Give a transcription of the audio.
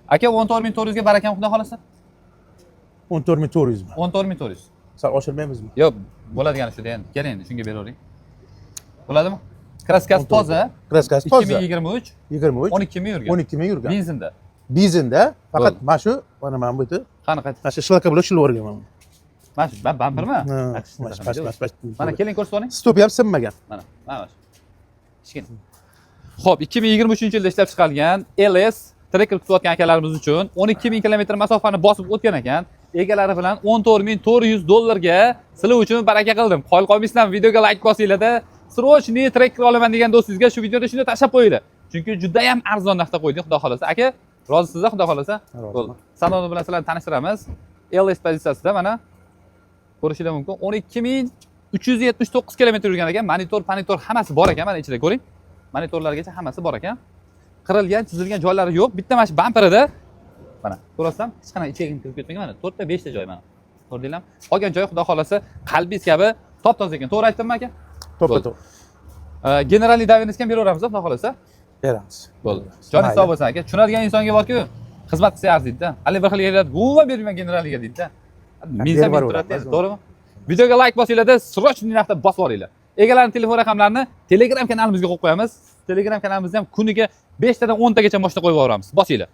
Aka, 14 400 ga barakam, xudo xohlasa. 14 400 mi? 14 400. Sal oshirmaymizmi? Yo'q, bo'ladigan shuda endi. Keling, endi shunga beravering. Bo'ladimi? Краска si toza. Краска si toza. 2023. 23. 12 ming yurgan. 12 ming yurgan. Benzinda. Benzinda faqat Bo'ldi. mana shu, mana bu yerda Qani, qayt. mana shu шлакоблок shilib yuborgan mana. Mana shu bampermi? Ha, mana shu, mana shu, mana shu. Mana, keling, ko'rsatib oling. Стёкла ham sinmagan. Mana shu. Kichkina. Xo'p, 2023-yilda ishlab chiqarilgan LS Tracker kutayotgan akalarimiz uchun 12 ming kilometr masofani bosib o'tgan ekan. Egalari bilan 14 400 dollarga sizlar uchun baraka qildim. Qoyil qolmaysizlarmi? Videoga like bosinglar-da, срочный Tracker olaman degan do'stingizga shu videoni shunda tashlab qo'yinglar. Chunki juda ham arzon narxda qo'ydik, xudo xolasa. Aka, rozisiz, xudo xolasa? Roziman. Bo'ldi. Saloni bilan sizlarni tanishtiramiz. LS pozitsiyasida, mana, ko'rishingiz mumkin. 12 379 kilometr yurgan ekan. Monitor, panitor hammasi bor ekan, mana ichida ko'ring. Monitorlargacha hammasi bor ekan. Qirilgan, chizilgan joylari yo'q. Bitta mana shu bamperida, mana, ko'rasizlar, hech qanaqa ichiga kirib ketmagan, mana 4 ta, 5 ta joy, mana. Ko'rdinglarmi? Qolgan joyi, xudo xolasa, qalbingiz kabi top-toza ekan. To'g'ri aytdimmi, aka? To'ppa Bo'ldi. To'g'ri. Генеральный доверенность ham beraveramiz, xudo xolasa. Beramiz. Bo'ldi. Joningiz sog' bo'lsin, aka. Tushunadigan insonga borku, xizmat qilsa arziydi-da. Hali bir xil keladi, umuman bermayman генеральный ga deydi-da. Minsa Berib minib turadi, yuboraveramiz. To'g'rimi? Videoga like bosinglar-da, срочный narxda bosib yuboringlar. Egalarning telefon raqamlarini Telegram kanalimizga qo'yib qo'yamiz. Telegram kanalimizda ham kuniga 5 tadan 10 tagacha mashina qo'yib yuboramiz. Bosinglar.